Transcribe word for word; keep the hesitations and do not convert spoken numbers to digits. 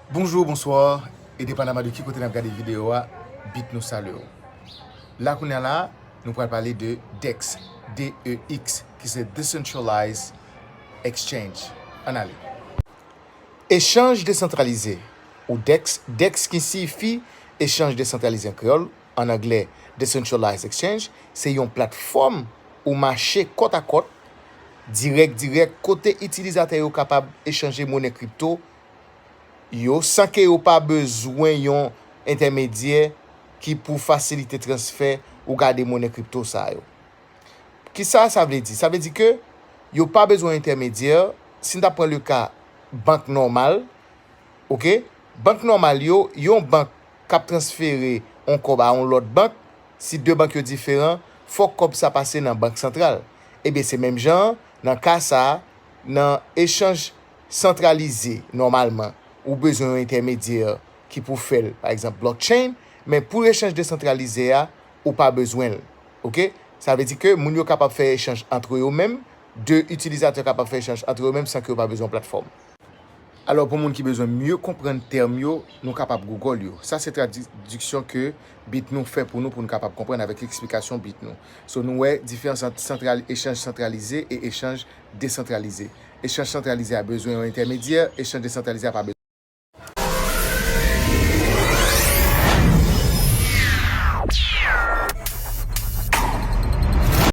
Bonjou, bonswa, e depandaman de ki kote n ap gade videyo a, Bitnou salye w. La kounye a la, nou pral pale de dex, D E X, ki se Decentralized Exchange. Ann ale. Echanj desantralize, ou dex, dex ki siyifi echanj desantralize an kreyòl, an anglè Decentralized Exchange, se yon platfòm ou mache kòtakòt, dirèk dirèk, kote itilizatè yo kapab echanje monnen kripto yo san ke yo pa bezwen yon entèmedyè ki pou fasilite transfè ou gade monnen kripto sa yo. Kisa sa vle di? Sa vle di ke yo pa bezwen entèmedyè. Si n ta pran le ka bank nòmal, oke? Bank nòmal yo, yon bank k ap transfere yon kòb a yon lòt bank, si de bank yo diferan, fòk kòb sa pase nan bank santral. Ebyen, se menm jan an, nan ka sa a, nan echanj santralize, nòmalman, ou bezwen yon entèmedyè ki pou fè l, pa egzanp, blockchain, men pou echanj desantralize a, ou pa bezwen l. Oke? Sa vle di ke moun yo kapab fè echanj antre yo menm, de itilizatè kapab fè echanj antre yo menm san ke yo pa bezwen yon platfòm. Alò, pou moun ki bezwen mye konprann tèm yo, nou kapab Google yo. Sa se tradiksyon ke Bitnou fè pou nou, pou nou kapab konprann avèk eksplikasyon Bitnou. So, nou wè diferans ant santral, echanj santralize e echanj desantralize. Echanj santralize a bezwen yon entèmedyè, echanj desantralize a pa bezwen.